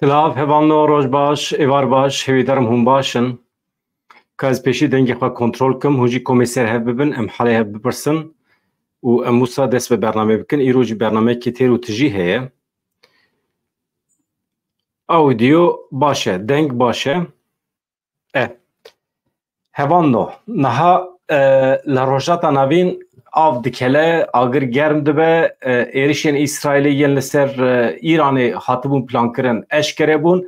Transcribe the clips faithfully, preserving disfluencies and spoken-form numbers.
Silav, hevalno, roj baş, êvar baş, hêvîdarim hûn baş in. Ka ez pêşî dengê xwe kontrol kim, hûn jî komê ser hev bibin, em halê hev bipirsin û em wisa dest bi bernamê bikin. Îro jî bernameyekî têr û tijî heye. Audio baş e, deng baş e. E. Hevalno, niha, e, li Rojhilata Navîn av dikele, agir germ dibe, e, êrişên Îsraîlê yên li ser, e, Îranê hatibûn plankirin eşkere bûn.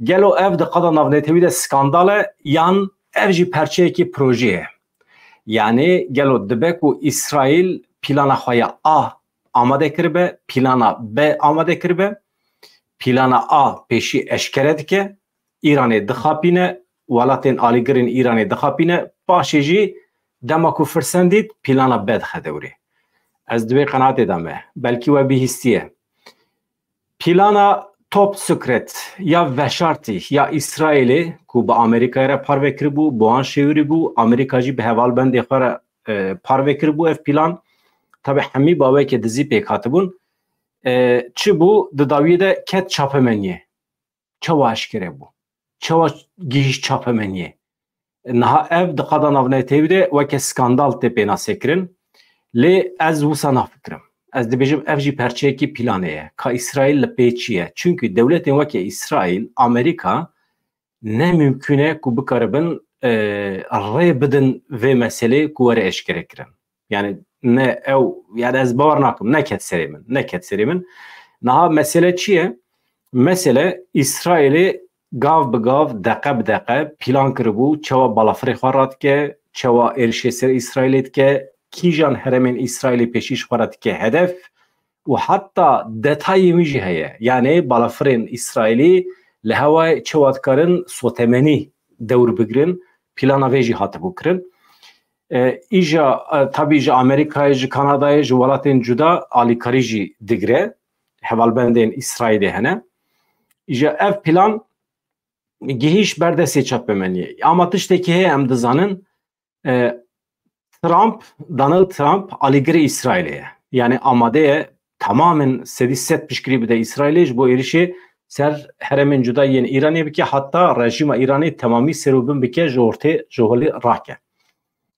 Gelo ev di qada navnetewî de skandal e yan ev jî parçeyekî projeyê ye? Yanî gelo dibe ku Îsraîl plana xwe ya A amade kiribe, plana B amade kiribe, plana A pêşî eşkere dike, Îranê dixapîne, welatên alîgirên Îranê dixapîne, paşê jî dema ku firsen dît, plana B dixe dewrê. Ez di vê qenaatê de me. Belkî we bihîstiye. Plana top secret ya veşartî ya Îsraîlê ku bi Amerîkayê re parve kiribû, bi wan şêwirî bû, Amerîka jî bi hevalbendê xwe re, e, parve kiribû ev plan. Tabi hemî bawekê dizî pêk hatibûn. E, çi bû? Di dawiyê de ket çapemeniyê. Çawa eşkere bû? Çawa gihîşt çapemeniyê? Niha ev di qada navnetewî de weke skandal tê pênasekirin. Lê ez wisa nafikirim. Ez dibêjim ev jî perçeyekî planê ye. Ka Îsraîl li pê çi ye? Çunkî dewletên weke Îsraîl, Amerîka ne mimkûn e ku bikaribin, e, rê bidin vê meselê ku were eşkere kirin. Yani ne ew, yani ez bawer nakim, neket serê min, neket serê min. Niha mesele çi ye? Mesele Îsraîlê gav bi gav, deqe bi deqe plan kiribû, çawa balafirê xwe radike, çawa êrişê ser Îsraîlê dike, kîjan herêmên Îsraîlê pêşî ji xwe re dike hedef û heta detayê wî jî heye. Yani balafirên Îsraîlî li hewayê çawa dikarin sotemenî dewr bigirin, plana vê jî hatibû kirin. E, îja, e, tabî ji Amerîkayê, ji Kanadayê, ji welatên cuda alîkarî jî digire. Hevalbendên Îsraîlê hene. Îja ev plan gihîş ber destê çapemeniyê. Ama tiştekî heye em dizanin, e, Trump, Donald Trump alîgirê Îsraîlê ye. Yani amade ye tamamen sedî sed piştgirî bide Îsraîlê ji bo êrişê ser herêmên cuda yên Îranê bike, heta rejîma Îranê temamî ser û bin bike, ji ortê, ji holê rake.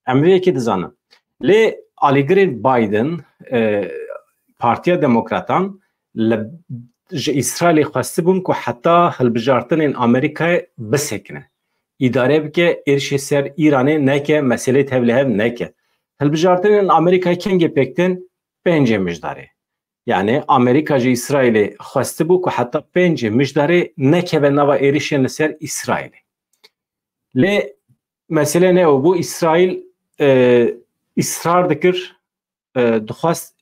Em vê yekê dizanin. Lê alîgirên Biden, e, Partiya Demokratan li, ji Îsraîlê xwestibûn ku heta hilbijartinên Amerîkayê bisekine. Îdare bike, êrişê ser Îranê neke, meselê tevlihev neke. Hilbijartinên Amerîkayê kengê pêk tên? Pêncê Mijdarê. Yani Amerîka ji Îsraîlê xwestibû ku heta pêncê Mijdarê nekeve nava êrişên li ser Îsraîlê. Lê mesele ne ew bû, Îsraîl, e, îsrar dikir, e, dixwest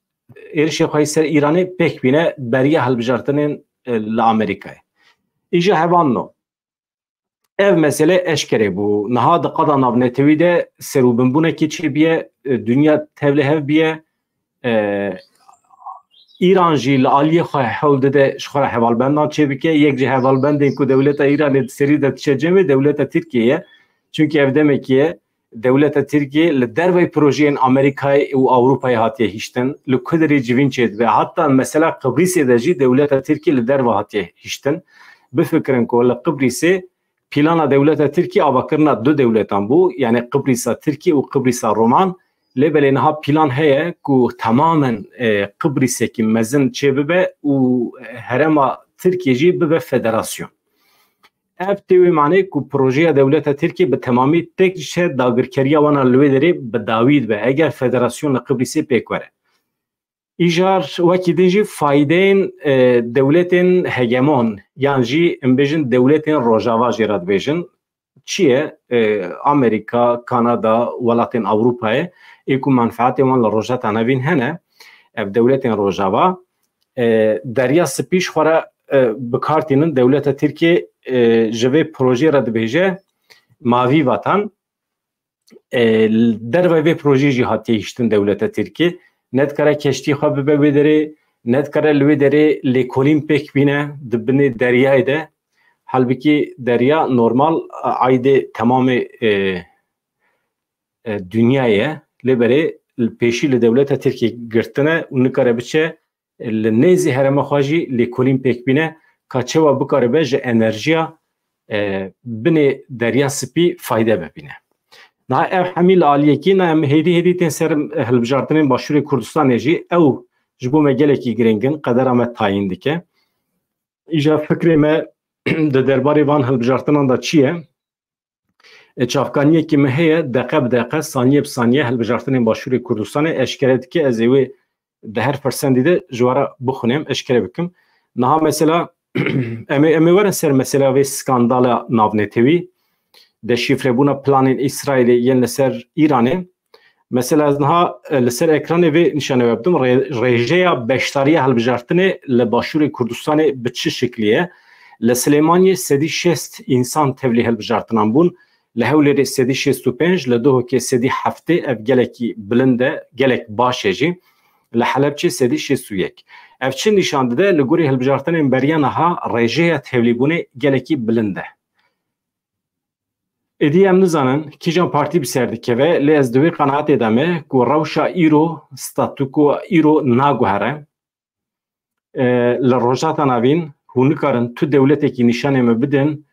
êrişê xwe yê ser Îranê pêk bîne beriya hilbijartinên, e, li Amerîkayê. Îja hevalno, ev mesele eşkere bû. Niha di qada navnetewî de serûbinbûnekê çêbûye, e, dinya tevlihev bûye. E, Îran jî li aliyê xwe hewl dide ji xwe re hevalbendan çêbike. Yek ji hevalbendên ku dewleta Îranê di serî de diçe cemê dewleta Tirkiyê ye. Çunkî ev demekî ye dewleta Tirkiyê li derveyî projeyên Amerîkayê û Ewropayê hatiye hiştin. Li ku derê civîn çêdibe. Heta mesela Qibrîsê de jî dewleta Tirkiyê li derve hatiye hiştin. Bifikirin ku li Qibrîsê plana dewleta Tirkiyê avakirina du dewletan bû. Yani Qibrîsa Tirkiyê û Qibrîsa Roman. Lê belê niha plan heye ku tamamen, e, Qibrîsekî mezin çêbibe û herêma Tirkiyê jî bibe federasyon. Ev tê wê manê ku projeya dewleta Tirkiyê bi temamî têk diçe, dagirkeriya wan a li wê derê bi dawî dibe, eger federasyon li Qibrîsê pêk were. Îjar wekî din jî faydeyên, e, dewletên hegemon yan jî em bêjin dewletên Rojava jê re dibêjin. Çi ye? E, Amerîka, Kanada, welatên Ewropayê ê ku menfaetên wan li Rojhilata Navîn hene, ev dewletên Rojava, e, Derya Spî ji xwe re, e, bi kar tînin. Dewleta Tirkiyê, e, ji vê projeyê re dibêje Mavî Vatan. E, li derve vê projeyê jî hatiye hiştin dewleta Tirkiyê. Ne dikare keştî xwe bibe wê derê, ne dikare li wê derê lêkolîn pêk bîne di binê deryayê de. Halbikî derya normal, e, aîdê temamê, e, e, dinyayê ye. Lê berê li pêşî li dewleta Tirkiyê girtine û nikare biçe li nêzî herêma xwe jî lêkolîn pêk bîne. ka çewa bikaribe ji enerjiya e, binê Derya Spî fayde bibîne. Niha ev hemî li aliyekî ne, em hêdî hêdî tên ser hilbijartinên Başûrê Kurdistanê jî, ew ji bo me gelekî giring in, qedera me tayîn dike. Îja fikrê me di derbarê van hilbijartinan de çi ye? E, çavkaniyekî me heye, deqe bi deqe, saniye bi saniye hilbijartinên Başûrê Kurdistanê eşkere dike. Ez ê wê di her firsendî de ji we re bixwînim, eşkere bikim. Niha mesela em ê, em ê werin ser mesela vê skandala navnetewî, deşîfrebûna planên Îsraîlê yên li ser Îranê. Mesela ez niha, e, li ser ekranê vê nîşanê we bidim. Rê-, rêjeya beşdariya hilbijartinê li Başûrê Kurdistanê bi çi şiklî ye? Li Silêmaniyê sedî şêst însan tevlî hilbijartinan bûn. Li Hewlêrê sedî şêst û pênc, li Duhokê sedî heftê, ev gelekî bilind e, gelek baş e jî. Li Helebçê sedî şêst û yek. Ev çi nîşan dide? Li gorî hilbijartinên beriya niha rêjeya tevlîbûnê gelekî bilind e. Êdî em nizanin kîjan partî bi ser dikeve, lê ez di wê qenaetê de me ku rewşa îro, statuko îro naguhere. E, li Rojhilata Navîn hûn nikarin tu dewletekî nîşanê me bidin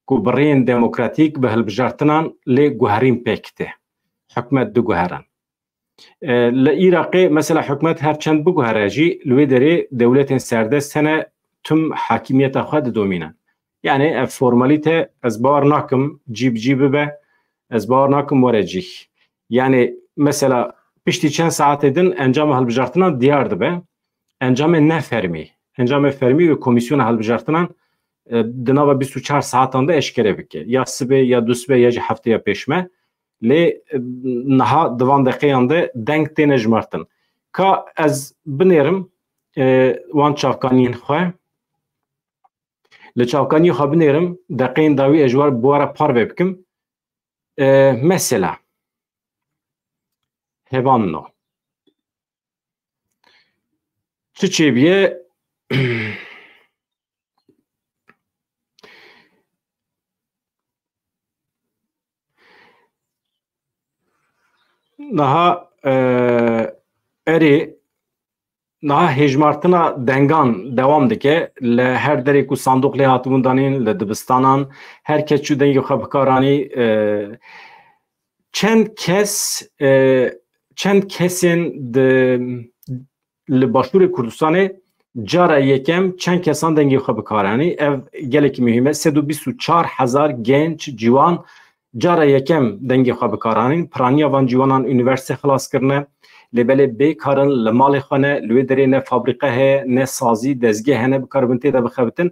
ku bi rêyên demokratîk, bi hilbijartinan lê guherîn pêk tê. Hikûmet diguherin. E, li Iraqê mesela hikûmet her çend biguhere jî, li wê derê dewletên serdest hene, tim hakimiyeta xwe didomînin. Yani ev formalîte ez bawer nakim cî bi cî bibe, ez bawer nakim were cîh. Yani mesela piştî çend saetê din encama hilbijartinan diyar dibe. Encamê ne fermî, encamê fermî wê komîsyona hilbijartinan, e, di nava bîst û çar saetan de eşkere bike. Ya sibê, ya dusibê, ya jî hefteya pêşme. Lê, e, niha di van deqeyan de deng têne jimartin. Ka ez binêrim, e, wan çavkaniyên xwe, li çavkaniyê xwe binêrim, deqeyên dawî ez ji we, bi we re parve bikim. E, mesela, hevanno. Çi çêbûye? Niha, e, erê, niha hêjmartina dengan dewam dike. Li her derê ku sandoq lê hatibûn danîn, li dibistanan, her kes çû dengê xwe bi kar anî. E, çend kes, e, çend kesên di, li Başûrê Kurdistanê cara yekem çend kesan dengê xwe bi kar anî? Ev gelekî muhîm e. Sed û bîst û çar hezar genç, ciwan cara yekem dengê xwe bi kar anîn. Piraniya van ciwanan unîversîte xilas kirine. Lê belê bêkar in, li malê xwe ne, li wê derê ne fabrîqe heye, ne sazî, dezgeh hene, bikaribin tê de bixebitin.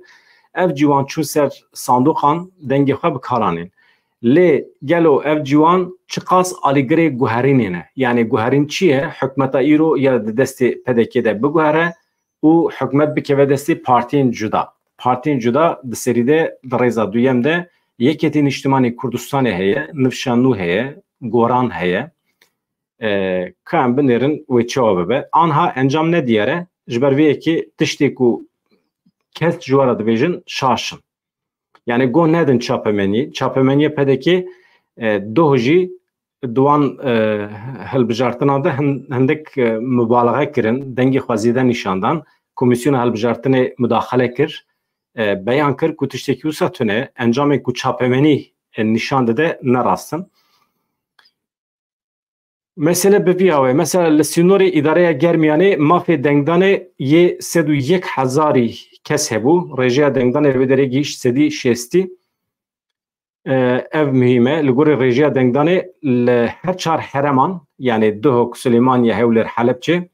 Ev ciwan çûn ser sandoqan dengê xwe bi kar anîn. Lê gelo ev ciwan çiqas alîgirê guherînê ne? Yani guherîn çi ye? Hikûmeta îro ya di destê P D K de biguhere û hikûmet bikeve destê partiyên cuda. Partiyên cuda di serî de, di rêza duyem de Yekêtî Niştimanî Kurdistanê heye, nifşa nû heye, goran heye. E, ka em binêrin wê çawa bibe. Anha encam ne diyar e. Ji ber vê yekê tiştê ku kes ji we re dibêjin şaş in. Yani go nedin çapemeniyê. Çapemeniyê P D K, e, doh jî di wan, e, hilbijartinan de hin-, hindik, e, mubalaxe kirin, dengê xwe zêde nîşan dan. Komîsyona hilbijartinê mudaxele kir, e, beyan kir ku tiştekî wisa tune, encamên ku çapemenî, e, nîşan dide ne rast in. Mesele bi vî awê. Mesela li sînorê Îdareya Germiyanê mafê dengdanê yê sed û yek hezarî kes hebû. Rêjeya dengdanê li wê derê gihîşt sedî şêstî. E, ev muhîm e. Li gorî rêjeya dengdanê li her çar hereman, yani Duhok, Silêmaniye, Hewlêr, Helebçe,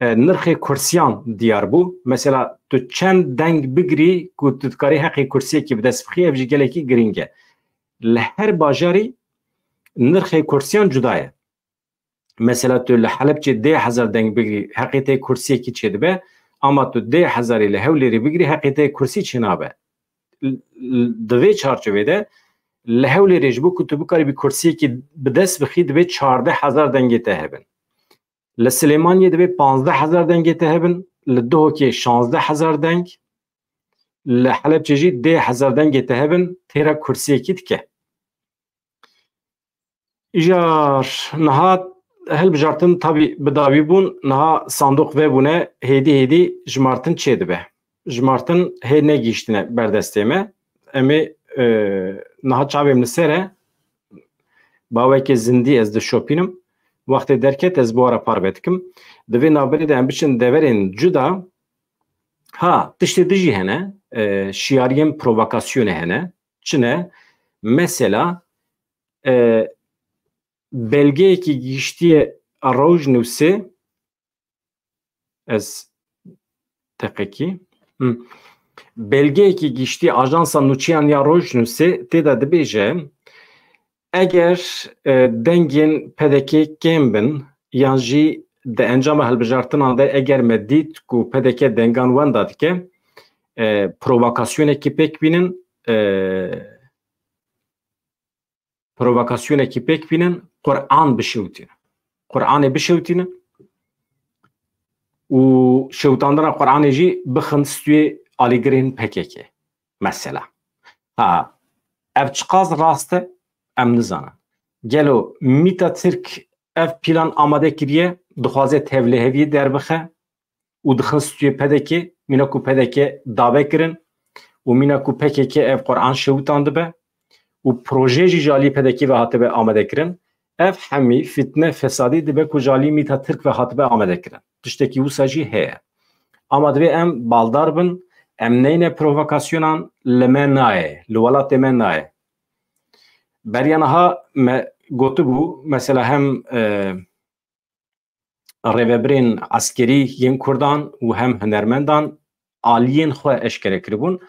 e, nirxê kursiyan diyar bû. Mesela tu çend deng bigirî ku tu dikarî heqê kursiyekî bi dest bixî, ev jî gelekî girîng e. Li her bajarî nirxê kursiyan cuda ye. Mesela tu li Helebçê deh hezar deng bigirî, heqê te kursiyekî çêdibe, ama tu deh hezarî li Hewlêrê bigirî, heqê te kursî çênabe. L-, l-, di vê çarçovê de li Hewlêrê ji bo ku tu bikaribî kursiyekî bi dest bixî, divê çardeh hezar dengê te hebin. Li Silêmaniyê divê panzdeh hezar dengê te hebin, li Duhokê şazdeh hezar deng, li Helebçê jî deh hezar dengê te hebin, têra kursiyekî dike. Îjar niha hilbijartin tabî bi dawî bûn, niha sandoq vebûne, hêdî hêdî jimartin çêdibe. jimartin hê negihiştine ber destê me. Em ê, e, niha çavê min li ser e. Bawekê zindî ez dişopînim. Wextê derket ez bi we re parve dikim. Di vê navberê de em biçin deverên cuda. Ha, tiştê din jî hene. E, şiyariyên provokasyonê hene. Çi ne? Mesela, e, belgeyekî gihiştiye Rojnewsê, ez teqekî, hı. Belgeyekî gihiştiye Ajansa Nûçeyan ya Rojnewsê, tê de dibêje, eger, e, dengên P D K kêm bin, yan jî di encama hilbijartinan de eger me dît ku P D K dengan wenda dike, e, provokasyonekî pêk bînin, e, provokasyonekî pêk bînin, Quran bişewtînin. Quranê bişewtînin û şewtandina Quranê jî bixin stûyê alîgirên P K K. Mesela. Ha, ev çiqas rast e, em nizanin. Gelo Mîta Tirk ev plan amade kiriye, dixwaze tevliheviyê derbixe û dixin stûyê P D K, mîna ku P D K dabe kirin û mîna ku P K K ev Quran şewitandibe û proje jî ji alî P D K ve hatibe amade kirin, ev hemî fitne, fesadî dibe ku ji alî Mîta Tirk ve hatibe amade kirin. Tiştekî wisa jî heye. Ama divê em baldar bin, em neyne provokasyonan, li me nayê, li welatê me nayê. Beriya niha me gotibû, mesela hem, e, rêvebirên eskerî yên Kurdan û hem hunermendan aliyên xwe eşkere kiribûn.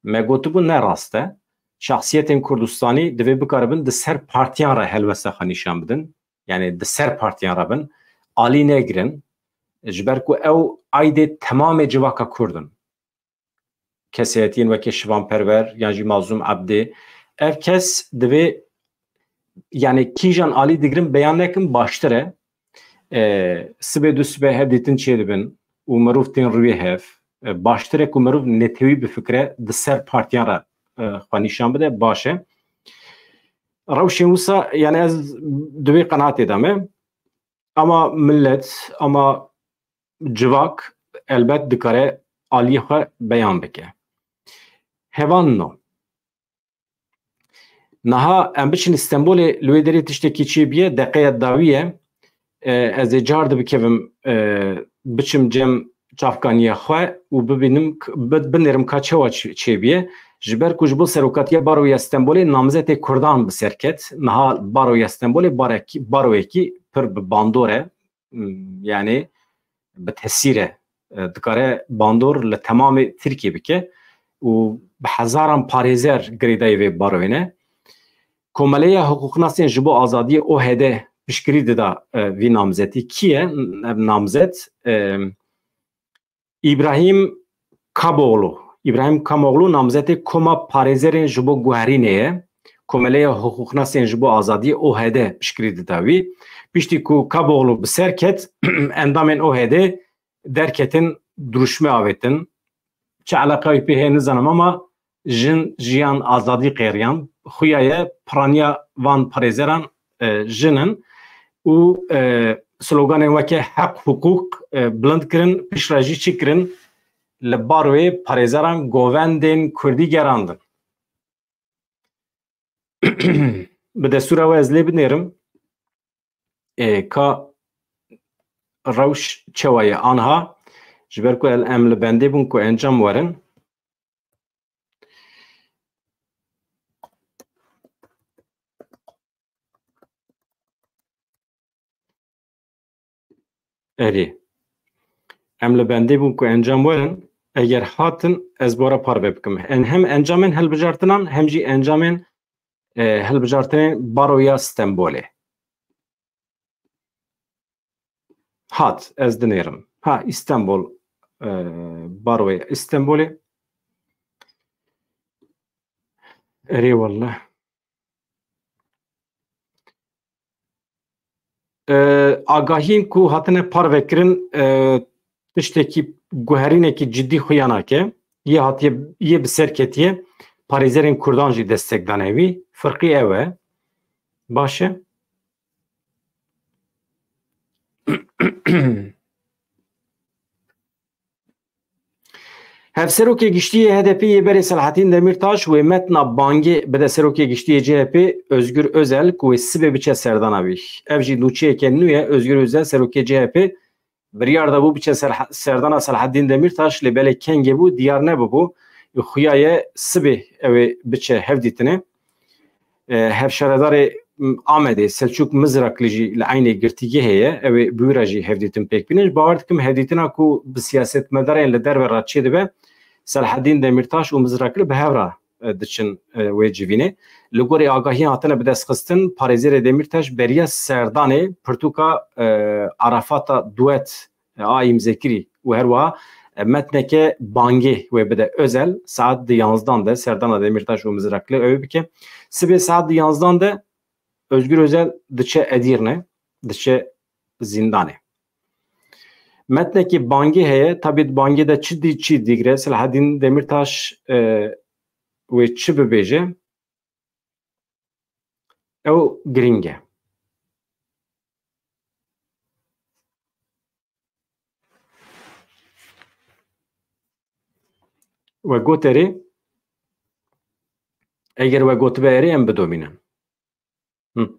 Me gotibû ne rast e. Şexsiyetên Kurdistanî divê bikaribin di ser partiyan re helwesta xwe nîşan bidin. Yani di ser partiyan re bin. Alî negirin. Ji ber ku ew aydê temamê civaka Kurd in. Kesayetiyên weke Şivan Perwer yan jî Mazlûm Ebdê. Ev kes divê, yani kîjan alî digirin beyan nekin baştir e. E, sibê du sibê hev dîtin çêdibin û mirov tên rûyê hev. E, baştir e ku mirov netewî bifikire, di ser partiyan re, e, xwe nîşan bide, baş e. Rewşên wisa, yani ez di wê qenaatê de me. Ama millet, ama civak elbet dikare aliyê xwe beyan bike. Hevalno. Niha em biçin Stenbolê, li wê derê tiştekî çêbûye, deqeya dawî ye. E, ez ê car dibikevim, e, biçim cem çavkaniya xwe û bibînim k-, bi-, binêrim ka çawa ç-, çêbûye. Ji ber ku ji bo serokatiya baroya Stenbolê namzetê Kurdan bi ser ket. Niha baroya Stenbolê barekî, baroyekî pir bi bandor e. M, yani bi tesîr e. E, dikare bandor li temamê Tirkiyê bike û bi hezaran parêzer girêdayî vê baroyê ne. Komeleya Hiqûqnasên ji bo Azadiyê, O H D, piştgirî dida, e, vî namzetî. Kî ye ev namzet? E, Îbrahîm Kaboğlu. Îbrahîm Kamoğlu namzetê Koma Parêzerên ji bo Guherînê ye. Komeleya Hiqûqnasên ji bo Azadiyê, O H D, piştgirî dida wî. Piştî ku Kaboğlu bi ser ket, endamên O H D derketin, dirûşme avêtin. Çi eleqa wî pê heye nizanim, ama jin, jiyan, azadî qêriyan. Xuya ye, piraniya van parêzeran, e, jin in û, e, sloganên weke heq, hiqûq, e, bilind kirin, piştre jî çi kirin? Li baroyê parêzeran govendên kurdî gerandin. Bi destûra we ez lê binêrim. Ê, ka rewş çawa ye anha? Ji ber ku el-, em li bendê bûn ku encam werin. Erê. Em li bendê bûn ku encam werin. Eger hatin, ez bi we re parve bikim. En-, hem encamên hilbijartinan, hem jî encamên, e, hilbijartinên Baroya Stenbolê. Hat, ez dinêrim. Ha, Îstanbul, e, Baroya Îstanbulê. Erê wallah. E, agahiyên ku hatine parvekirin, e, tiştekî guherînekî cidî xuya nake. Yê hatiye, yê bi ser ketiye. Parêzerên Kurdan jî destek dane wî. Firqî ew e. Baş e. Hevserokê Giştî yê H D P yê berê Selahattin Demirtaş wê metna bangê bide Serokê Giştî yê C H P Özgür Özel ku wê sibê biçe serdana wî. Ev jî nûçeyeke nû ye, Özgür Özel Serokê C H P biryar dabû biçe serha-, serdana Selahattin Demirtaş, lê belê kengê bû diyar nebûbû. Xuya ye sibê ew ê biçe hevdîtinê. E, hevşaredarê, m, Amedê, Selçuk Mizrakli jî li eynê girtîgehê ye. Ew ê bi wî re jî hevdîtin pêk bînin. Ji bawer dikim hevdîtina ku bi siyasetmedarên li derve re çêdibe, Selahaddin Demirtaş û Mizrakli bi hev re, e, diçin, e, wê civînê. Li gorî agahiyan hatine bidestxistin, parêzerê Demirtaş beriya serdanê pirtûka, e, Arafata Duet, e, a îmzekirî û herwiha, e, metneke bangê wê bide Özel, saet di yanzdan de serdana Demirtaş û Mizrakli ew ê bike. Sibê saet di yanzdan de Özgür Özel diçe Edîrne, diçe zîndanê. Metnekî bangê heye, tabî di bangê de çi dî çi digre, Selahaddin Demirtaş, e, wê çi bibêje, ew girîng e. We got erê, eger we gotibe erê, em bidomînin. Hı.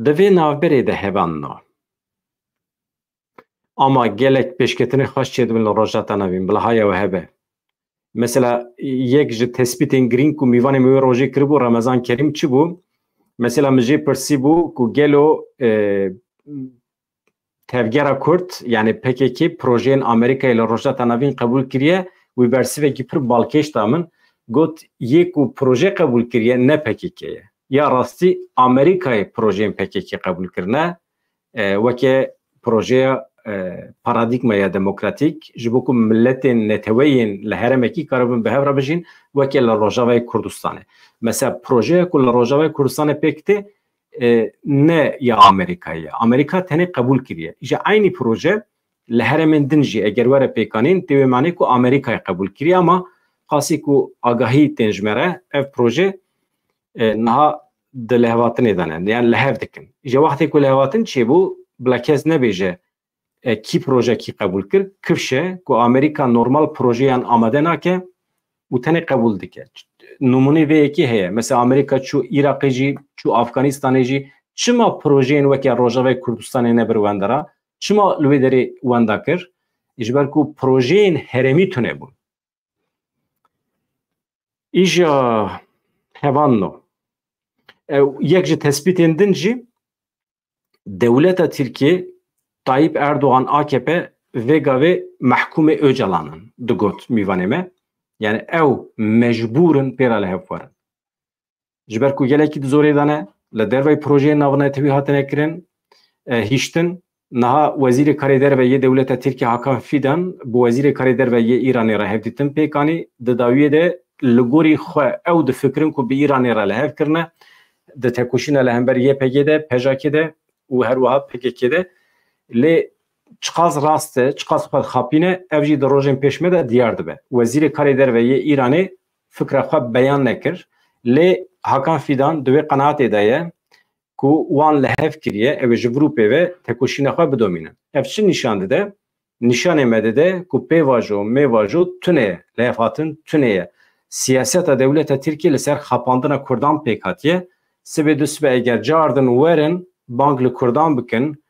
Di vê navberê de hevanno. Ama gelek pêşketinê xweş çêdibin li Rojhilata Navîn, bila haya we hebe. Mesela yek ji tespîtên girîng ku mîvanê me wê rojê kiribû, Remezan Kerîm çi bû? Mesela min jê pirsîbû ku gelo, e, Tevgera Kurd, yani P K K, projeyên Amerîkayê li Rojhilata Navîn qebûl kiriye, wî bersivekî pir balkêş da min. Got, yê ku proje qebûl kiriye ne P K K ye. Ya rastî Amerîkayê projeyên P K K qebûl kirine, e, weke projeya, e, paradîgmaya demokratîk, ji bo ku miletên neteweyên li herêmekî karibin bi hev re bijîn, weke li Rojavayê Kurdistanê. Mesela projeya ku li Rojavayê Kurdistanê pêk tê, e, ne ya Amerîkayê ye. Amerîka tenê qebûl kiriye. Îja eynî proje li herêmên din jî eger were pêkanîn, tê wê manê ku Amerîkayê qebûl kiriye, ama qasî ku agahî tên ji me re, ev proje, e, niha di lihevhatinê de ne. Yani li hev dikin. Îja wextê ku lihevhatin çêbû, bila kes nebêje, e, kî projekî qebûl kir, kifş e ku Amerîka normal projeyan amade nake û tenê qebûl dike. Nimûnê vê yekê heye. Mesela Amerîka çû Iraqê jî, çû Afganistanê jî, çima projeyên weke Rojavayê Kurdistanê nebir wenda re? Çima li wê derê wenda kir? Ji ber ku projeyên herêmî tune bûn. Îja hevanno. Ew yek ji tespîtên din jî, dewleta Tirkiyê, Tayyip Erdogan, A K P, vê gavê mehkûmê Ocalan in, digot mîvanê me. Yani ew mecbûr in pê re li hev werin. Ji ber ku gelekî di zorê de ne, li derveyî projeyên navnetewî hatine kirin, e, hiştin. Niha Wezîrê Karê Derve yê dewleta Tirkiyê Hakan Fidan bi Wezîrê Karê Derve yê Îranê re hevdîtin pêk anî. Di dawiyê de li gorî xwe ew difikirin ku bi Îranê re li hev kirine, di tekoşîna li hember Y P G de, P J K de û her wiha P K K de. Lê çiqas rast e, çiqas xwe dixapîne, ev jî di rojên pêş me de diyar dibe. Wezîrê Karê Derve yê Îranê fikra xwe beyan nekir. Lê Hakan Fidan di wê qenaatê de ye ku wan li hev kiriye, ew ê ji vir û pê ve tekoşîna xwe bidomînin. Ev çi nîşan dide? Nîşanê me dide ku pêvajo, mêvajo tune ye, lihevhatin tune ye. Siyaseta dewleta Tirkiyê li ser xapandina Kurdan pêk hatiye. Sibê du sibe eger cardin werin, bang li Kurdan bikin,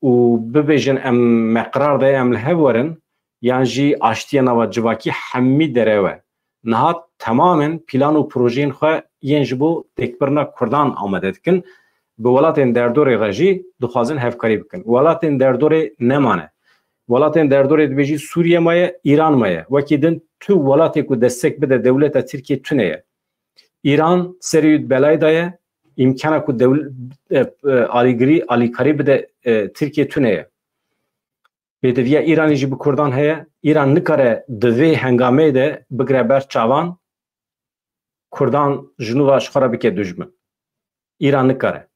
û bibêjin, em me qirar daye em li hev werin, yan jî aştiya nava civakî hemî derew e. Niha temamen plan û projeyên xwe yên ji bo têkbirina Kurdan amade dikin. Bi welatên derdorê re jî dixwazin hevkarî bikin. Welatên derdorê nemane. Welatên derdorê dibêjî Sûriye maye, Îran maye. Wekî din tu welatê ku destek bide dewleta Tirkiyê tune ye. Îran serê wî di belayê de ye, îmkana ku dewl-, e, e, alîgirî, alîkarî bide, e, Tirkiye tune ye. Pêdiviya Îranê jî bi Kurdan heye. Îran nikare di vê hengameyê de bigire ber çavan Kurdan ji nû ve ji xwe re bike dijmin. Îran nikare.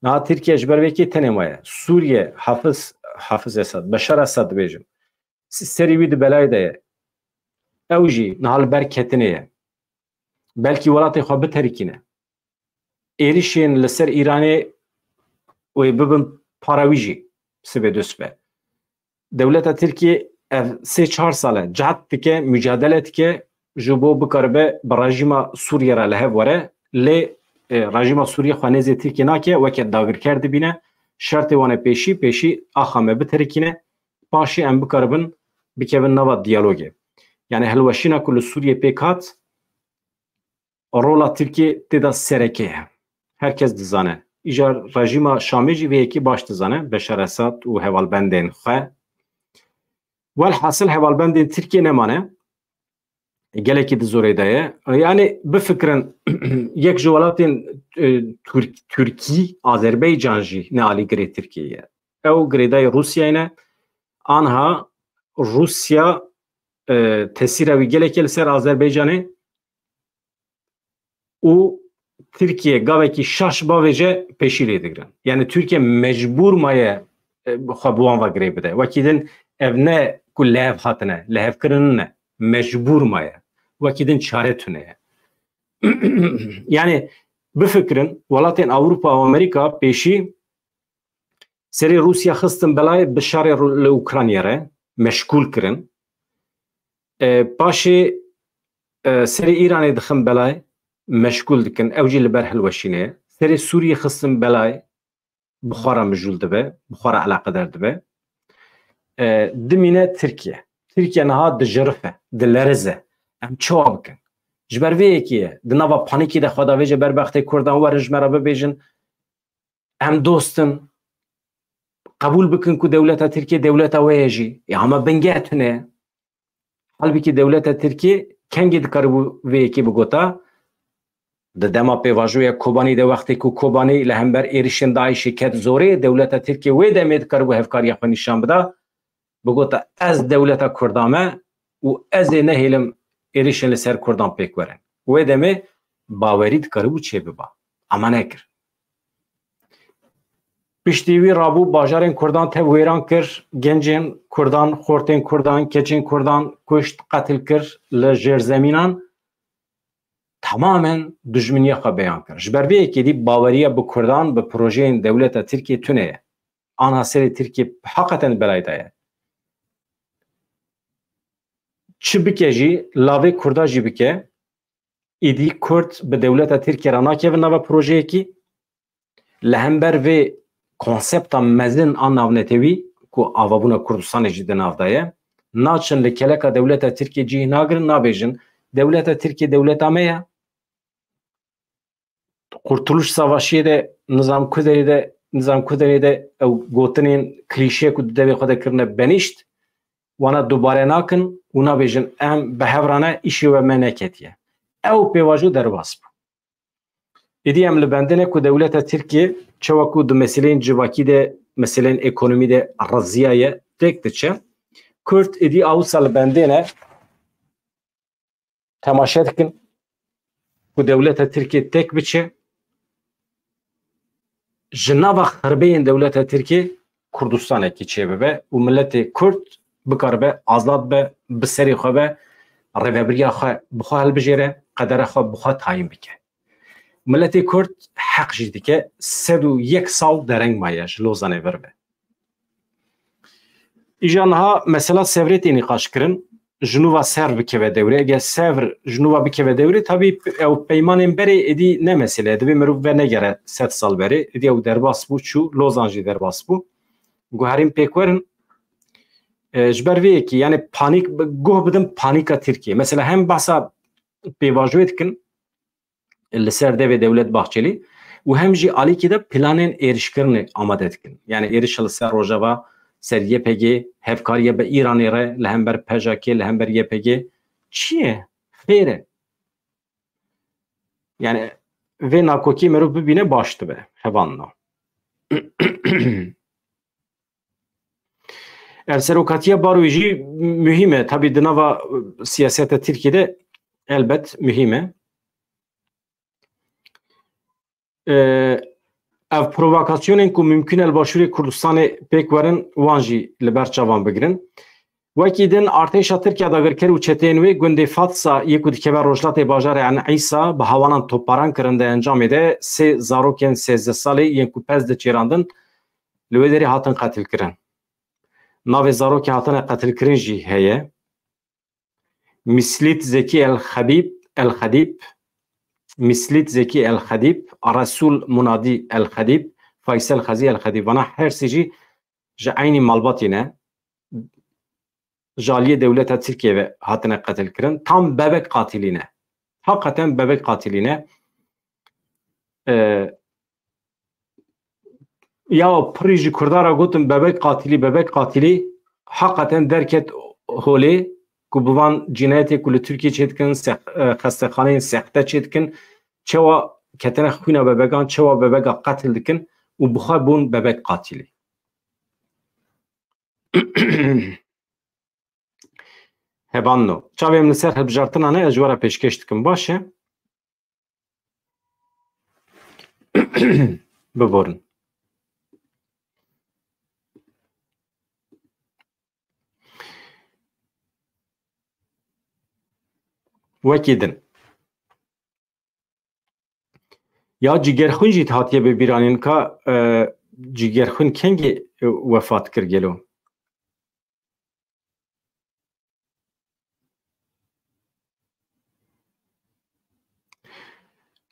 Niha Tirkiye ji ber vê yekê tenê maye. Sûriye, Hafiz, Hafiz Esad, Beşar Esad dibêjim. S-, serî wî di belayê de ye. Ew jî niha li ber ketinê ye. Belkî welatê xwe biterikîne. Êrişên li ser Îranê wê bibin para wî jî sibê du sibe. Dewleta Tirkiyê ev sê çar sal e cehd dike, mücadele dike, ji bo bikaribe bi rejîma Sûriyê re li hev were. Lê, e, rejîma Sûriyê xwe nêzê Tirkiyê nake, weke dagirker dibîne, şertê wan e pêşî, pêşî axa me biterikîne, paşê em bikaribin bikevin nava diyalogê. Yani hilweşîna ku li Sûriyê pêk hat, rola Tirkiyê tê de sereke ye. Her kes dizane. Îcar rejîma Şamê jî vê yekê baş dizane, Beşar Esad û hevalbendên xwe. Welhasil hevalbendên Tirkiyê nemane. Gelekî di zorê de ye. Yani bifikirin, yek ji welatên, e, Türk-, Türkî, Azerbaycan jî ne alîgirê Tirkiyê ye. Ew girêdayî Rûsyayê ne. Anha Rûsya, e, tesîra wî gelekî li ser Azerbaycanê û Tirkiye gavekî şaş bavêje pêşî lê digirin. Yani Tirkiye mecbûr maye, e, xwe bi wan ve girê bide. Wekî din ev ne ku li hev hatine, li hev kirin ne. Mecbûr maye. Wekî din çare tune ye. Yani bifikirin, welatên Ewropa û Amerîka pêşî serê Rûsya xistin belayê, bi şerê Rû-, li Ukraynayê re meşgûl kirin. E, paşê, e, serê Îranê dixin belayê, meşgûl dikin. Ew jî li ber hilweşînê ye. Serê Sûriyê xistin belayê, bi xwe re mijûl dibe, bi xwe re eleqedar dibe. E, dimîne Tirkiye. Tirkiye niha dijirife, dilerize. Em çawa bikin? Ji ber vê yekê ye. Di nava panîkê de xwe davêje berbextê Kurdan, werin ji me re bibêjin, em dost in, qebûl bikin ku dewleta Tirkiyê dewleta we ye jî. Ya ama bingeh tune ye. Halbikî dewleta Tirkiyê kengê dikaribû vê yekê bigota, di dema pêvajoya Kobanî de, wextê ku Kobanî li hember êrişên DAIŞê ket zorê, dewleta Tirkiyê wê demê dikaribû hevkariya xwe nîşan bida, bigota, ez dewleta Kurda me û ez ê nehêlim êrişên li ser Kurdan pêk werin. Wê demê bawerî dikaribû çêbiba. Ama nekir. Piştî wî rabû bajarên Kurdan tev wêran kir, gencên Kurdan, xortên Kurdan, keçên Kurdan kuşt, qetil kir, li jêrzemînan tamamen dijminiya xwe beyan kir. Ji ber vê yekê dî baweriya bi Kurdan, bi projeyên dewleta Tirkiyê tune ye. Ana serê Tirkiyê heqeten belayê de ye. Çi bike jî, lavê Kurda jî bike, îdî Kurd bi dewleta Tirkiyê re nakevin nava projeyekî. Li hember vê konsepta mezin a navnetewî ku avabûna Kurdistanê jî di nav de ye, naçin li keleka dewleta Tirkiyê cih nagirin, nabêjin, dewleta Tirkiyê dewleta me ye. Kurtuluş Savaşı'yê de, Nizam Kuderê de, Nizam Kuderê de ew gotinên klîşe ku di devê xwe de kirine benîşt, wana dubare nakin û nabêjin, em bi hev re ne, îşê we me neketiye. Ew pêvajo derbas bû. Êdî em li bendê ne ku dewleta Tirkiyê çawa ku di meseleyên civakî de, meseleyên ekonomî de reziyaye, têk diçe. Kurd êdî awisa li bendê ne, temaşe dikin ku dewleta Tirkiyê têk biçe, ji nava xirbeyên dewleta Tirkiyê Kurdistanekî çêbibe û miletê Kurd bikaribe azad be, bi serê xwe be, rêvebiriya xwe bi xwe hilbijêre, qedera xwe bi xwe tayîn bike. Miletê Kurd heq jî dike sed û yek sal dereng maye ji Lozanê vir be. Îja niha mesela Sevrê tê nîqaş kirin, ji nû ve Sevr bikeve dewrê. Eger Sevr ji nû ve bikeve dewrê, tabî ew peymanên berê êdî ne mesele ye. Divê mirov venegere sed sal berê. Êdî ew derbas bû, çû, Lozan jî derbas bû. Guherîn pêk werin. E, ji ber vê yekê, yani panîk, guh bidin panîka Tirkiyê. Mesela hem behsa pêvajoyê dikin, li ser devê Dewlet Bahçelî û hem jî alîkî de planên êrişkirinê amade dikin. Yani êrişa li ser Rojava, ser Y P G, hevkariya bi Îranê re li hember P J K, li hember Y P G. Çi ye? Xêr e. Yani vê nakokî merov bibîne baş dibe. Hevalno. Ev serokatiya baroyê jî muhîm e. Tabî di nava, e, siyaseta Tirkiyê de elbet muhîm e. E, ev provokasyonên ku mumkun e li Başûrê Kurdistanê pêk werin, wan jî li ber çavan bigirin. Wekî din, artêşa Tirkiye dagirker û çeteyên wê gundê Fatsa yê ku dikeve rojhilatê bajarê En Îsa bi hawanan topbaran kirin, di encamê de sê zarokên sêzdeh salî yên ku pez diçêrandin, li wê derê hatin qetilkirin. Navê zarokê hatine qetilkirin jî heye. Mislît Zekî El Xebîb, El Xedîb, Mislît Zekî El Xedîb, Resûl Munadî El Xedîb, Faysel Xezî El Xedîb. Vana her sê jî ji eynî malbatî ne. Ji aliyê dewleta Tirkiyê ve hatine qetilkirin. Tam bebek qatilî ne. Heqeten bebek qatilî ne. Ee, Ya pirî ji Kurda re gotin bebek qatilî, bebek qatilî, heqeten derket holê ku bi van cînayetê ku li Tirkiyê çêdikin, sex-, e, xestexaneyên sexte çêdikin, çawa ketine xwîna bebegan, çawa bebega qetil dikin û bi xwe bûn bebek qatilî. Hebanno. Çavê min li ser hilbijartina ne, ez ji we re pêşkêş dikim. Baş e. Biborin. Wekî din. Ya Cîgerxwîn jî hatiye bi bîranîn ka, e, Cîgerxwîn kengî, e, wefat kir gelo?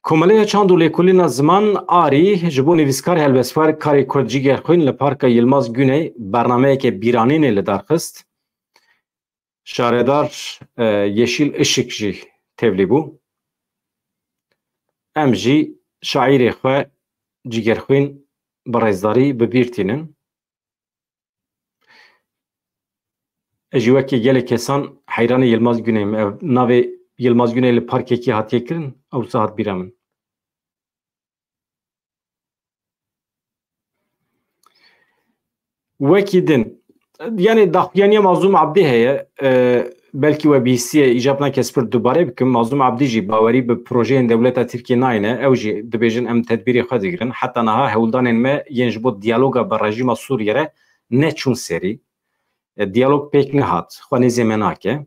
Komeleya Çand û Lêkolîna Ziman, arî, ji bo nivîskar helbestvar karê Kurd Cîgerxwîn li Parka Yilmaz Guney bernameyeke bîranînê li dar xist. Şaredar, e, Yeşîl Işık jî tevlî bû. Em jî şaîrê xwe Cîgerxwîn bi rêzdarî bi bîr tînin. Ez jî wekî gelek kesan heyranê Yilmaz Guney me. Ev navê Yilmaz Guney li parkekî hatiye kirin, ew saet bîra min. Wekî din. Yanî daxuyaniya Mazlûm Abdî heye. E, belkî we bihîstiye, îcab nake ez pir dubare bikim. Mazlûm Abdî jî bawerî bi projeyên dewleta Tirkiyê nayne. Ew jî dibêjin em tedbîrê xwe digirin. Heta niha hewldanên me yên ji bo diyaloga bi rejîma Sûriyê re neçûn serî. E, diyalog pêk nehat. Xwe nêzê me nake.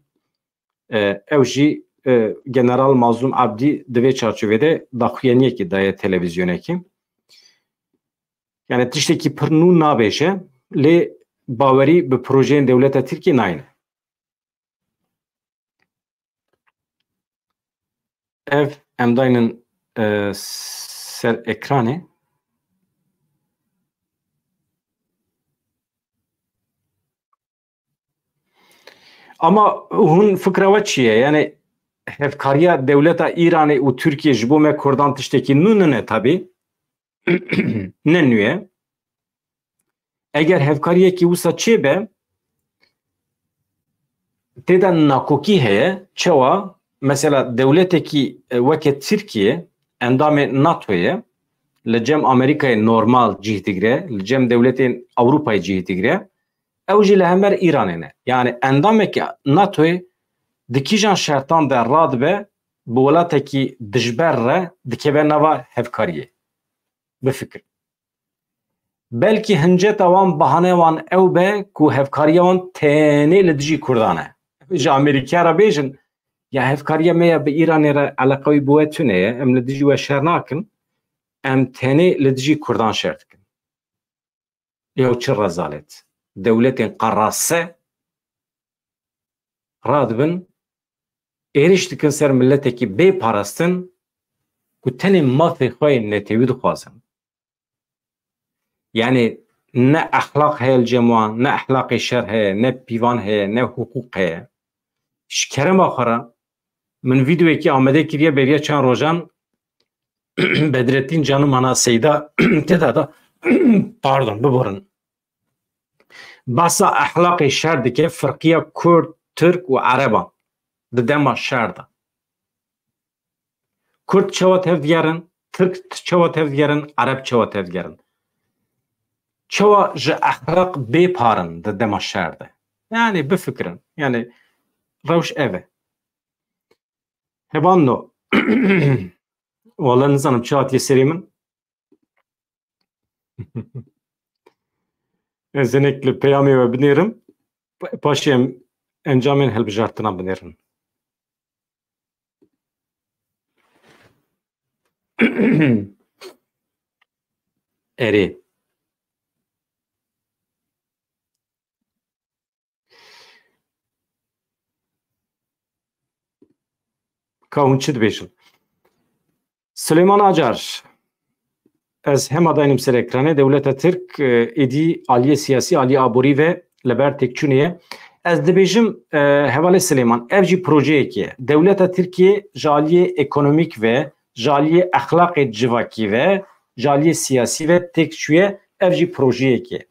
E, ew jî, e, General Mazlûm Abdî di vê çarçovê de daxuyaniyekî daye televîzyonekî. Yani tiştekî pir nû nabêje, lê bawerî bi projeyên dewleta Tirkiyê nayne. Ev em daynin, e, ser ekranê. Ama hûn fikra we çi ye? Yani hevkariya dewleta Îranê û Tirkiyê ji bo me Kurdan tiştekî nû nine tabi. Ne nû ye. Eger hevkariyekî wisa çêbe, tê de nakokî heye. Çawa? Mesela dewletekî, e, weke Tirkiye endamê NATO ye, li cem Amerîkayê normal cih digire, li cem dewletên Ewropayê cih digire. Ew jî li hember Îranê ne. Yani endameke NATOyê di kîjan şertan de radibe bi welatekî dijber re dikeve nava hevkariyê? Bifikir. Belkî hinceta wan, bahane wan ew be ku hevkariya wan tenê li dijî Kurdan e. Ji Amerîkaya re bêjin, ya hevkariya me ya bi Îranê re eleqa wî bi we tune ye, em li dijî we şer nakin, em tenê li dijî Kurdan şer dikin. Ew çi rezalet. Dewletên qerase radibin, êrîş dikin ser miletekî bê parastin ku tenê mafê xwe yên netewî dixwazin. Yani ne exlaq heye li cem wan, ne exlaqê şer heye, ne pîvan heye, ne hiqûq heye. Ji kerema xwe re min vîdeoyekî amade kiriye beriya çend rojan, Bedrettin Canım Ana Seyda tê de da, pardon, biborin. Basa exlaqê şer dike firqiya Kurd, Tirk û Ereban di dema şer de. Kurd çawa tevdigerin, Tirk çawa tevdigerin, Ereb çawa tevdigerin? Çawa ji exlaq bê parin di dema şer de? Yani bifikirin. Yani rewş ev e. Hebanno. Wala nizanim çi hatiye serê min. Ez hinek li peyamê we binêrim. Pa-, paşê em encamên hilbijartina binêrin. Erê. Ka hûn çi dibêjin? Silêman Acar, ez hema daynim ser ekranê. Dewleta Tirk, e, êdî aliyê siyasî, aliyê aborî ve li ber têkçûnê ye. Ez dibêjim, e, hevalê Silêman, ev jî projeyekê ye. Dewleta Tirkiyê ji aliyê ekonomîk ve, ji aliyê exlaqê civakî ve, ji aliyê siyasî ve têk çûye, ev jî projeyekê ye.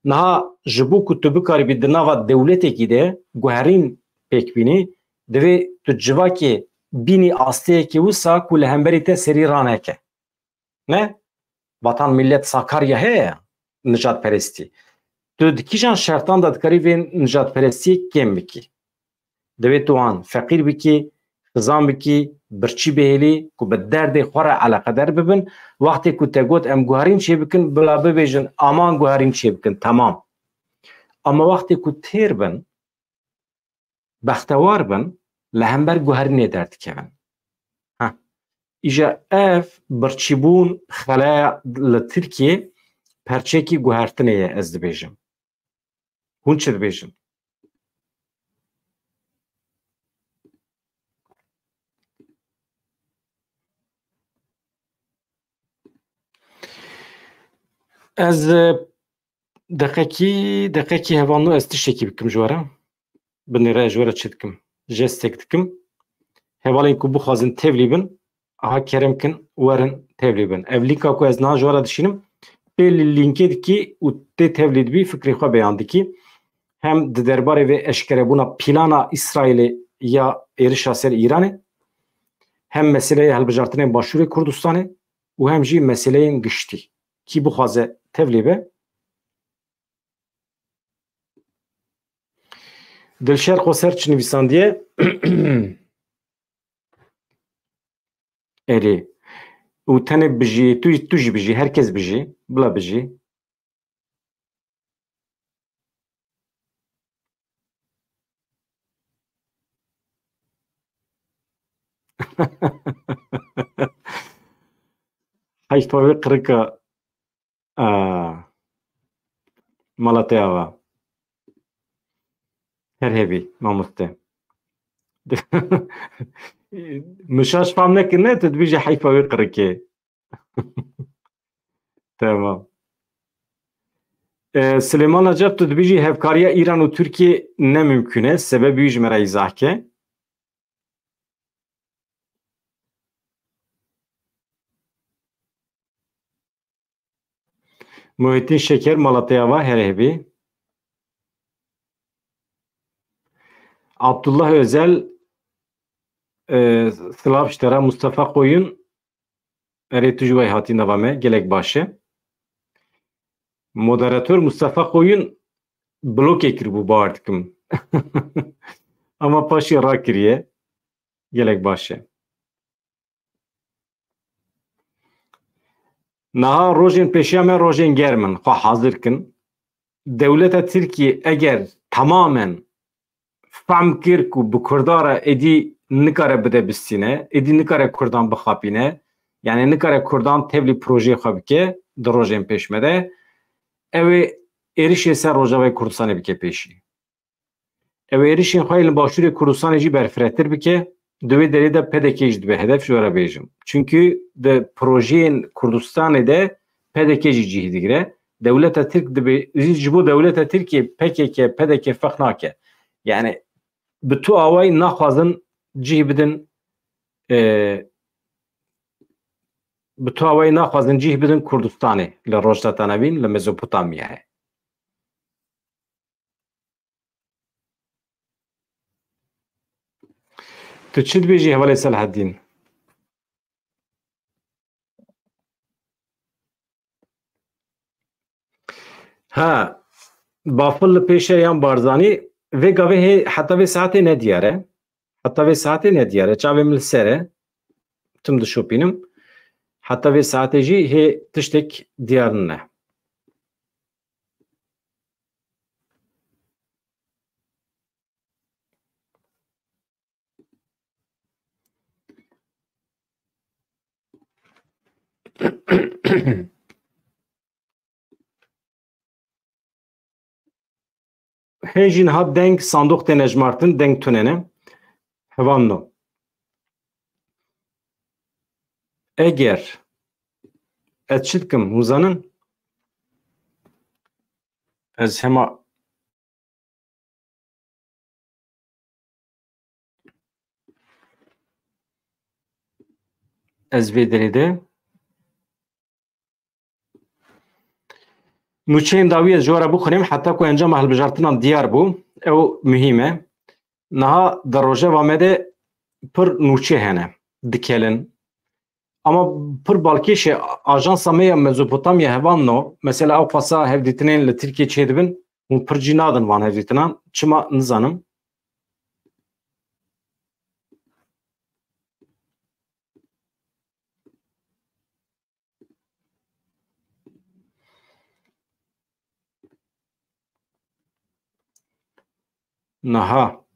Niha ji bo ku tu bikaribî di nava dewletekî de guherîn pêk bînî, divê tu civakê bînî asteyekê wisa ku li hemberî te serî raneke. Ne? Vatan millet Sakarya heye ya, nijadperestî. Tu di kîjan şertan de dikarî vê nijadperestiyê kêm bikî? Divê tu wan feqîr bikî, xizan bikî, birçî bihêlî ku bi derdê xwe re eleqedar bibin. Wextê ku te got em guherîn çêbikin, bila bibêjin aman guherîn çêbikin, temam. Ama wextê ku têr bin, bextewar bin, li hember guherînê derdikevin. Heh. Îja ev birçîbûn, xeleya li Tirkiyê perçekî guhertinê ye, ez dibêjim. Hûn çi dibêjin? Ez, e, deqekî, deqekî hevalno ez tiştekî bikim ji we re. Binêre ez ji we re çi dikim? Jestek dikim. Hevalên ku bixwazin tevlî bin, aha kerem kin, werin tevlî bin. Ev lînka ku ez niha ji we re dişînim, pê li lînkê dikî û tê tevlî dibî, fikrê xwe beyan dikî. Hem di derbarê vê eşkerebûna plana Îsraîlê ya êrişa ser Îranê, hem meseleya hilbijartinên Başûrê Kurdistanê û hem jî meseleyên giştî. Kî bixwaze tevlî be? Dilşer Qoser çi nivîsandiye? Erê. Û tenê bijî, tu, tu jî bijî, her kes bijî. Bila bijî. Heyfa wê qirika. Aa. Mala te ava. Her hebî, mamoste. Min şaş fam nekirine, tu dibêjî heyfa wê qirikê. Tamam. Ee, Silêman Acar, tu dibêjî hevkariya Îran û Tirkiyê ne mimkûn e. Sebebî wî ji me re îzah ke. Muhittin Şeker, mala te ava, her hebî. Abdullah Özel, e, silav ji te re. Mustafa Koyun, erê tu ji wey hatî nava me, gelek baş e. Moderator Mustafa Koyun blokê kiribû, bawer dikim. Ama paşê rakiriye. Gelek baş e. Niha rojên pêşiya me rojên germ in, xwe hazir kin. Dewleta Tirkiyê eger tamamen fehm kir ku bi Kurda re êdî nikare bide bistîne, êdî nikare Kurdan bixapîne, yani nikare Kurdan tevlî projeyê xwe bike di rojên pêş me de, ew ê êrişê ser Rojavayê Kurdistanê bike pêşî. Ew êrişên xwe yên li Başûrê Kurdistanê jî berfirehtir bike, di wê derê de P D K jî dibe hedef, ji we re bêjim. Çunkî di projeyên Kurdistanê de P D K jî cih digire. Dewleta Tirk dibe, ji bo dewleta Tirkiyê P K K, P D K ferq nake. Yani bi tu awayî naxwazin cih bidin, e, bi tu awayî naxwazin cih bidin Kurdistanê, li Rojhilata Navîn, li Mezopotamyayê. Tu çi dibêjî hevalê Selahaddîn? Ha, bafil li pêş e yan Barzanî, vê gavê hê, heta vê saetê nediyar e. Heta vê saetê nediyar e. Çavê min li ser e. Tim dişopînim. Heta vê saetê jî hê tiştek diyar nine. Hên jî niha deng sandoq têne jimartin, deng tune ne. Hevalno. Eger ez çi dikim, hûn zanin? Ez hema Ez vê derê de nûçeyên dawî ez ji we re bixwînim, heta ku encama hilbijartinan diyar bû. Ew muhîm e. Niha di rojeva me de pir nûçe hene, dikelin. Ama pir balkêş e, ajansa me ya Mezopotamya hevalno, mesela ew qasa hevdîtinên li Tirkiyê çêdibin, hûn pir cî nadin van hevdîtinan. Çima nizanim. Niha.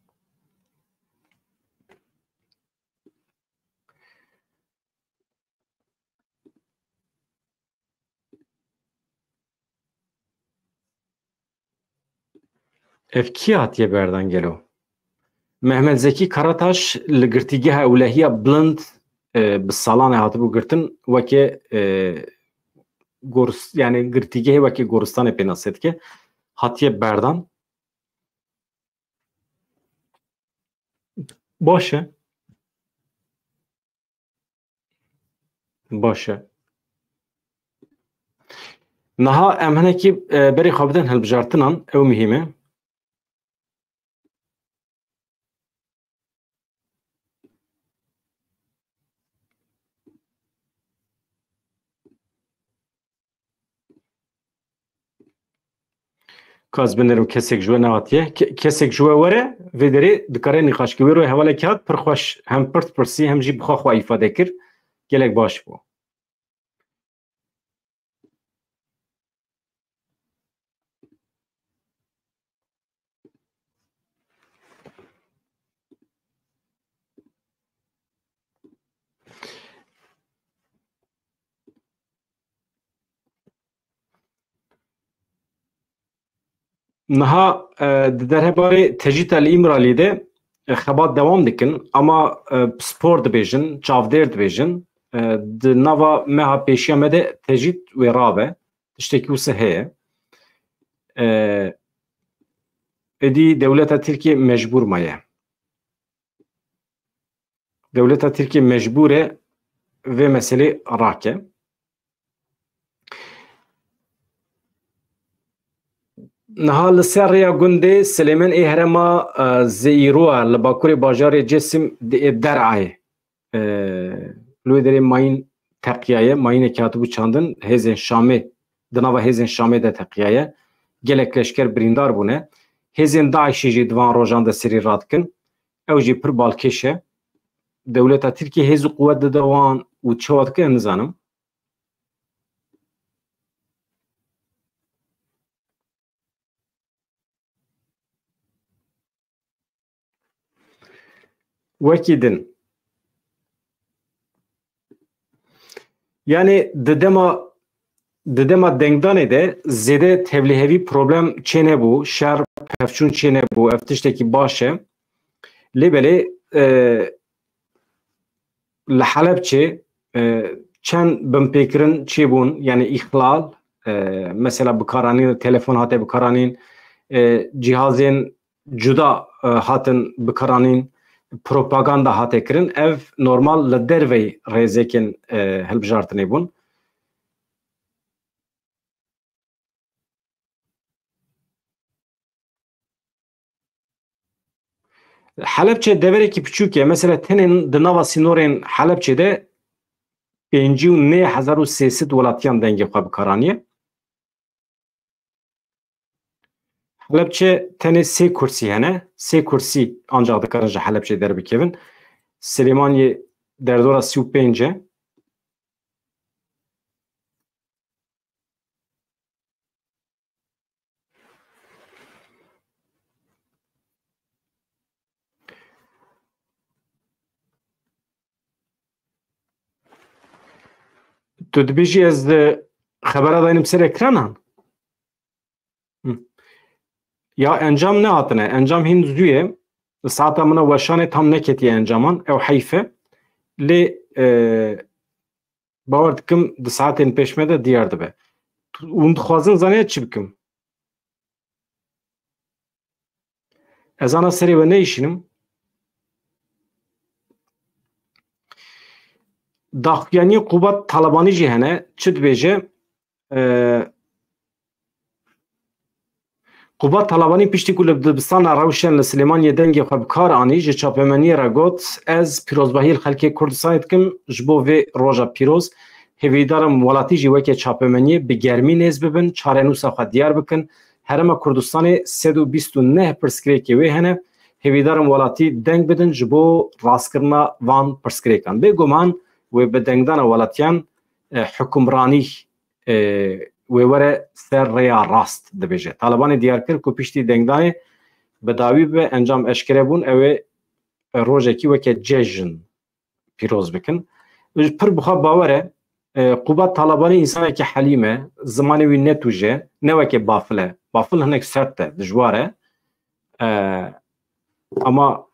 Ev kî hatiye berdan gelo? Mehmet Zekî Karataş li girtîgeha ewlehiya Bilind, e, bi salan e hatibû girtin, weke, e, goris-, yani girtîgehê weke goristanê pênase dike. Hatiye berdan. Baş e. Baş e. Niha em hinekî, e, berê xwe bidin hilbijartinan, ew muhîm e. Ka ez binêrim kesek ji we nehatiye. Ke-, kesek ji we were, vê derê dikare nîqaşkê wê ro hevalekî hat, pir xweş hem pirs pirsî hem jî bi xwe xwe îfade kir. Gelek baş bû. Niha, e, di derhebarê tecrîta li Îmralî de, e, xebat dewam dikin, ama, e, spor dibêjin, çavdêr dibêjin. E, di nava meha pêşiya me de tecrîd wê rabe. Tiştekî wisa heye. E, êdî dewleta Tirkiyê mecbûr maye. Dewleta Tirkiyê mecbûr e vê meselê rake. Niha li ser rêya gundê Silêmen ê herêma, e, Zeîroa li bakurê bajarê Cêsim di-, ê Derayê. E, li wê derê mayîn teqiyaye, mayînekî hatibû çandin, hêzên Şamê, di nava hêzên Şamê de teqiyaye. Gelek leşker birîndar bûne. Hêzên DAIŞê jî di van rojan de serî radikin. Ew jî pir balkêş e. Dewleta Tirkiyê hêz û quwet dide wan û çawa dike, nizanim. Wekî din. Yani di dema, di dema dengdanê de zêde tevlihevî problem çênebû, şer pevçûn çênebû, ev tiştekî baş e. Lê belê, e, li Helebçê, e, çend binpêkirin çêbûn, yani îxlal, e, mesela bikaranîn, telefon hate bikaranîn, e, cihazên cuda, e, hatin bikaranîn, propaganda hate kirin. Ev normal li derveyî rêzekên, e, hilbijartinê bûn. Helebçe deverekî piçûk e. Mesela tenê di nava sînorên Helebçê de pêncî û neh hezar û sê sed welatiyan dengê xwe bikaranîye. Helebçe tenê sê kursî hene. Sê kursî ancax dikarin ji Helebçê derbikevin. Silêmaniyê derdora sî û pênc e. Tu dibêjî ez, e, xebera daynim ser ekranan? Hı. Ya encam nehatine. Encam hîn zû ye. Saeta min a weşanê tam neketiye encaman. Ew heyf e. Lê, e, Bawer dikim di saetên pêş me de diyar dibe. Hûn dixwazin zaniye çi bikim? Ez ana serê we neyşînim. Daxuyaniyê Qubat Talabanî jî hene. Çi dibêje? Ee, Qubat Talabanî piştî ku li dibistana Rewşen li Silêmaniyê dengê xwe bi kar anî, ji çapemeniyê re got, ez pîrozbahiyê li xelkê Kurdistanê dikim ji bo vê roja pîroz. Hêvîdar im welatî jî weke çapemeniyê bi germî nêz bibin, çarenûsa xwe diyar bikin. Herêma Kurdistanê sed û bîst û neh pirsgirêkê wê hene. Hêvîdar im welatî deng bidin ji bo rastkirina van pirsgirêkan. Bêguman wê bi dengdana welatiyan, e, hukimranî, e, wê were ser rêya rast, dibêje. Talibanê diyar kir ku piştî dengdanê bi dawî bibe, encam eşkere bûn, ew ê rojekî weke cejn pîroz bikin. Pir bi xwe bawer e, e, Qubat Talabanî însanekî helîm e, zimanê wî ne tûj e, ne weke Bafil e. Bafil hinek sert e, dijwar e. E, ama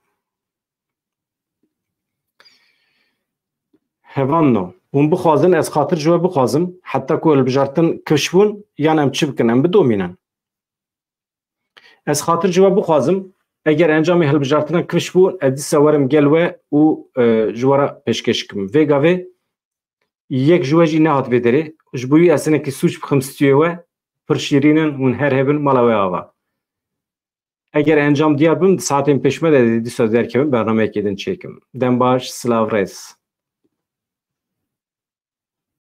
hevan no. Hûn bixwazin, ez xatir ji we bixwazim, heta ku hilbijartin kifş bûn, yan em çi bikin, em bidomînin. Ez xatir ji we bixwazim, eger encamê hilbijartina kifş bû, ez dîsa werim gel we û, e, ji we re pêşkêş bikim. Vê gavê yek ji we jî nehat vê derê. Ji bo wî ez hinekî sûc bixim stûyê we, pir şîrîn in, hûn her hebin mala we ava. Eger encam diyar bim, di saetên pêş me de dîsa derkevim, bernameyekê din çêkim. Dem baş, silav, rêz.